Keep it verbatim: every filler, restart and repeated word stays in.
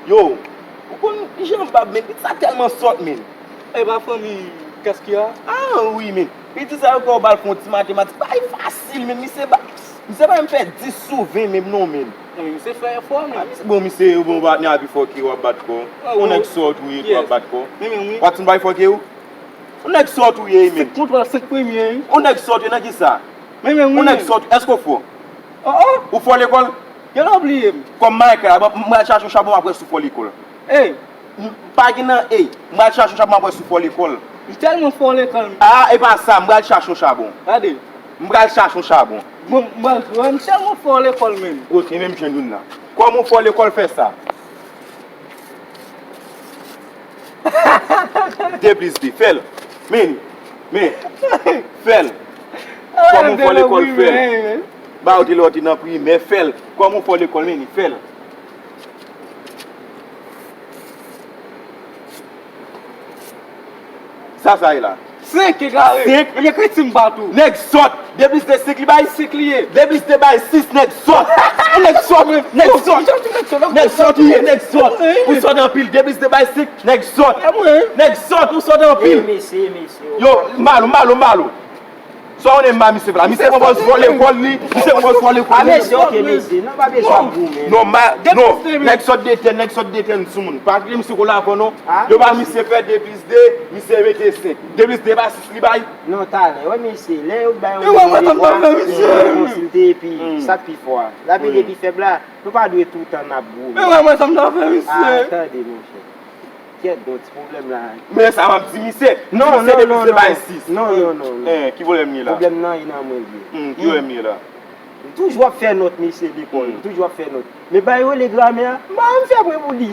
Yo, ou konn jan Bab, men, pitit sa tèlman sòt, men. E pa fanmi Kaskiya? Ah, wi, men. Pitit sa yo kwè w ba l fè yon ti matematik. Bagay fasil, men. Misye ba, misye pa menm fè dis sou ven menm, non, men. Non, men misye fè efò, men. Ah, misye, bon, misye, bon, patnè a pi fò ke w ap bat kò. Ah, yon nèg sòt ou ye, tou w ap bat kò. Men, men, wi. Patnè bay fò ke ou? Yon nèg sòt ou ye, men. Senk kontwòl, senk premye, wi. Yon nèg sòt ou ye nan ki sa? Men, men, wi. Yon nèg sòt, èske w fò? Oh, oh. Ou fò lekòl? Yo la bliye m. Kòm Michael, m, m al chache yon chabon, m ap wè si w fò lekòl. Ey, m pa gen nan, ey, m pral chache yon chabon, m ap wè si w fò lekòl. M tèlman fò lekòl. Ah, e pa sa, m pral chache yon chabon. Gade. M pral chache yon chabon. Bon, m pral jwenn, m tèlman fò lekòl, men. Ok, men m jwenn youn la. Kòman w fò lekòl fè sa? De plis de, fè l. Men, men, fè l. Kòman w fò lekòl, fè l. Ba ou te lè w te nan primè, fè l. Kòman w fò lekòl, men, fè l. Sa, sa ye la? Senk e kare. Senk. Ebyen, kredi m pa tou. Nèg sòt. De plis de senk li bay? Senk li ye. De plis de bay sis, nèg sòt. Nèg sòt, nèg sòt. Nèg sòt ou ye, nèg sòt. Ou sòt anpil. De plis de bay senk, nèg sòt. Nèg sòt, ou sòt anpil. Mesye, mesye. Yo, malo, malo, malo. Sa w konnen m ba misye la? Misye pran pòz fò lekòl li. Misye pran pòz fò lekòl li. Mesye, ok, mesye. Non, pa bezwen ap goumen. Non, ma, non. Nèg sòt de tèn, nèg sòt de tèn sou moun. Pa kite misye kole avè w, non. Yo ba misye fè de plis de, misye mete senk. De plis de pa sis li bay. Non, talè, wè mesye, lè yo bay yon moun devwa, li konsilte epi sa k pi fò a. L ap ede pi fèb la, nou pa dwe toutan n ap goumen. Men wè mwen sa m ta fè, mesye. Ah, tande, monchè. Kyèt, non, ti pwoblèm la. Men sa m ap di misye. Non, non, non, non. Misye de plis de bay sis. Non, non, non, non. Eh, ki pwoblèm li ye la? Pwoblèm nan, e nan mwen li ye. Hmm, ki pwoblèm li ye la? M toujou ap fè nòt, mesye, lekòl. M toujou ap fè nòt. Men bagay yo rele gramè a, m pa janm fè apre pou li.